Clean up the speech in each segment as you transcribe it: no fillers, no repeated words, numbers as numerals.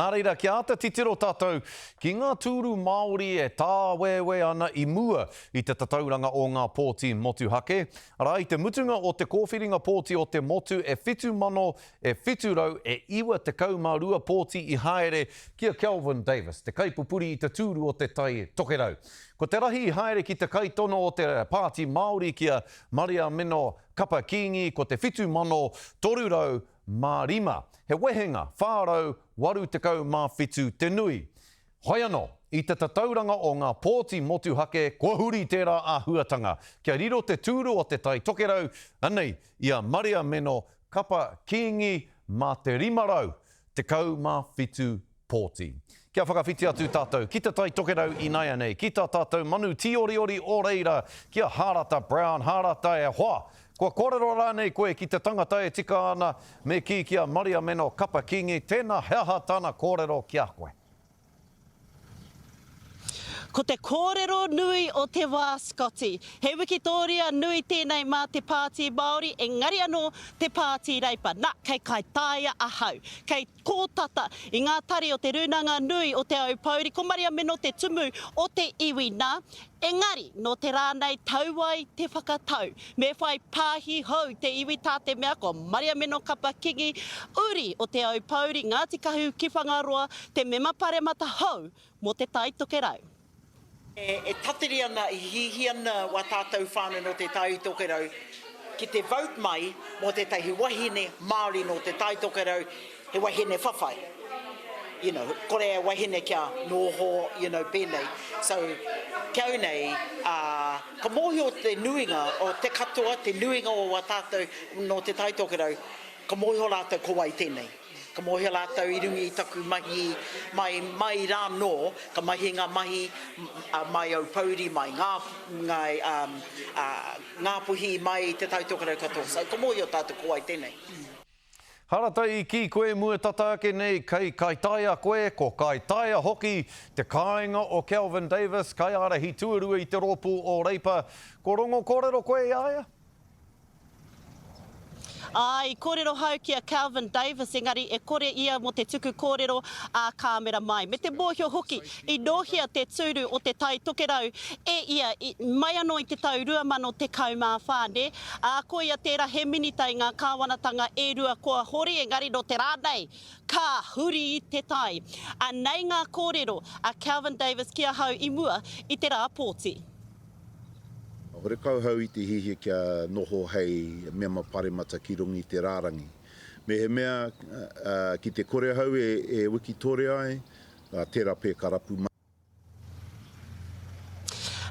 Nā reira, kia āta titiro tātou ki ngā tūru Māori e tāwēwē ana i mua i te tatauranga o ngā pōti motuhake, arā, i te mutunga o te kōwhiringa pōti o te motu e 7,000 e 792 pōti i haere ki a Kelvin Davis, te kaipupuri i te tūru o te Tai Tokerau. Ko te rahi i haere ki te kaitono o te Pāti Māori ki a Mariameno Kapa Kingi ko te 7,300 mā rima, he wehenga 487 te nui. Hoi anō, i te tatauranga o ngā pōti motuhake kua huri tērā āhuatanga, kia riro te tūru o Te Tai Tokerau, anei i a Mariameno Kapa Kingi mā te 517 pōti. Kia whakawhiti atu tātou ki Te Tai Tokerau inaianei, ki tā tātou manu tīoriori o reira, ki a Hārata Brown. Hārata, e hoa, kua kōrero rānei koe ki te tangata e tika ana me kī ki a Mariameno Kapa Kingi, tēnā he aha tana kōrero ki a koe? Ko te kōrero nui o te wā Scotty. He wikitōria nui tēnei mā te Pāti Māori, engari anō te Pāti Reipa. Nā, kei Kaitaia ahau. Kei kō tata i ngā tari o Te Rūnanga Nui o Te Aupōuri, ko Mariameno te tumu o te iwi nā. Engari, nō te rā nei tau ai te whakatau. Me whai pāhi hou te iwi tā te mea ko Mariameno Kapa Kingi, uri o Te Aupōuri, Ngāti Kahu ki Whangaroa, te mema paremata hou mō Te Tai Tokerau. E tatiri ana, e hihi ana wā tātou whānau nō Te Tai Tokerau ki te vote mai mō tētahi wahine Māori nō Te Tai Tokerau, he wahine whawhai. You know, kore e wahine kia noho, you know, pēnei. So, ki au nei, ā, ka mōhio te nuinga o te katoa, te nuinga o wā tātou nō Te Tai Tokerau, ka mōhio rātou ko wai tēnei. Ka mōhio rātou i runga i taku mahi mai, mai rānō, ka mahi ngā mahi mai Aupouri, mai ngā, ngā, um, uh, Ngāpuhi, mai Te Tai Tokerau katoa. So, ka mōhio tātou ko wai tēnei. Harata i kī koe mua tata ake nei kei Kaitaia koe, ko Kaitaia hoki te kāinga o Kelvin Davis, kaiārahi tuarua i te rōpū o Reipa. Ko rongo kōrero koe i a ia? Ā, i kōrero hau ki a Kelvin Davis engari e kore ia mō te tuku kōrero ā-kāmera mai. Me te mōhio hoki, i nōhia te tūru o Te Tai Tokerau e ia i, mai anō i te tau 2014, nē? Ā, ko ia tērā he minita i ngā kāwanatanga e rua kua hori engari nō te rā nei, ka huri i te tai. Anei ngā kōrero a Kelvin Davis ki ahau i mua i te rā pōti. Horekau hau i te hiahia kia noho hei mema paremata ki runga i te rārangi. Mehemea ki te kore hau e wikitore ai, tera pea ka rapu mai.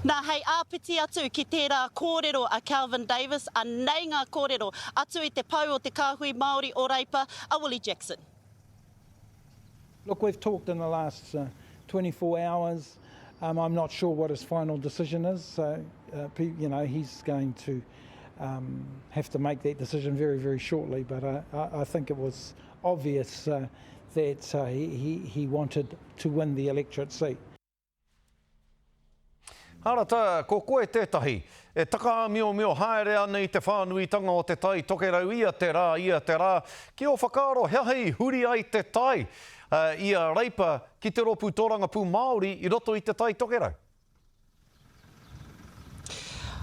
Nā, hei āpiti atu ki tērā kōrero a Kelvin Davis, anei ngā kōrero atu i te pou o te Kāhui Māori o Reipa, a Willie Jackson. Look, we've talked in the last 24 hours. Um, I'm not sure what his final decision is, so, uh, you know, he's going to um, have to make that decision very, very shortly. But uh, I, I think it was obvious uh, that uh, he, he, he wanted to win the electorate seat. Harata, ko koe tētahi e takaāmiomio haere ana i te whānuitanga o te Tai Tokerau ia te rā, ia te rā. Ki ō whakaaro, he aha i huri ai te tai i a Reipa ki te Rōpū Tōrangapū Māori i roto i te Tai Tokerau?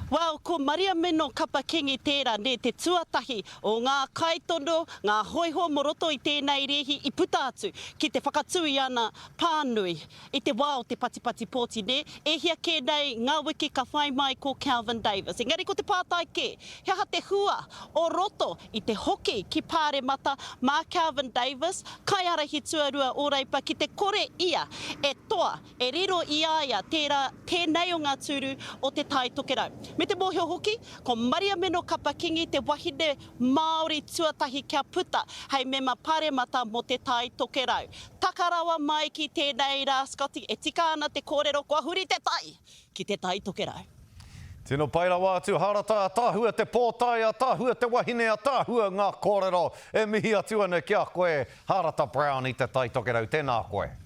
Well, ko Mariameno Kapa Kingi tērā, nē, te tuatahi o ngā kaitono, ngā hōiho mō roto i tēnei rēhi i puta atu ki te whakatū i ana pānui. I te wā o te patipati pōti, nē, e hia kē nei ngā wiki ka whai mai ko Kelvin Davis. Engari ko te pātai kē, he aha te hua o roto i te hoki ki Pāremata mā Kelvin Davis, kaiārahi tuarua o Reipa ki te kore ia e toa, e riro i a ia tērā, tēnei o ngā tūru o Te Tai Tokerau. Me te mōhio hoki, ko Mariameno Kapa Kingi te wahine Māori tuatahi kia puta hei mema paremata mō Te Tai Tokerau. Taka rawa mai ki tēnei rā, Scotty, e tika ana te kōrero kua huri te tai ki Te Tai Tokerau. Tino pai rawa atu Harata, ataahua te pōtae, ataahua te wahine, ataahua ngā kōrero e mihi atu ana ki a koe Harata Brown i Te Tai Tokerau, tēnā koe.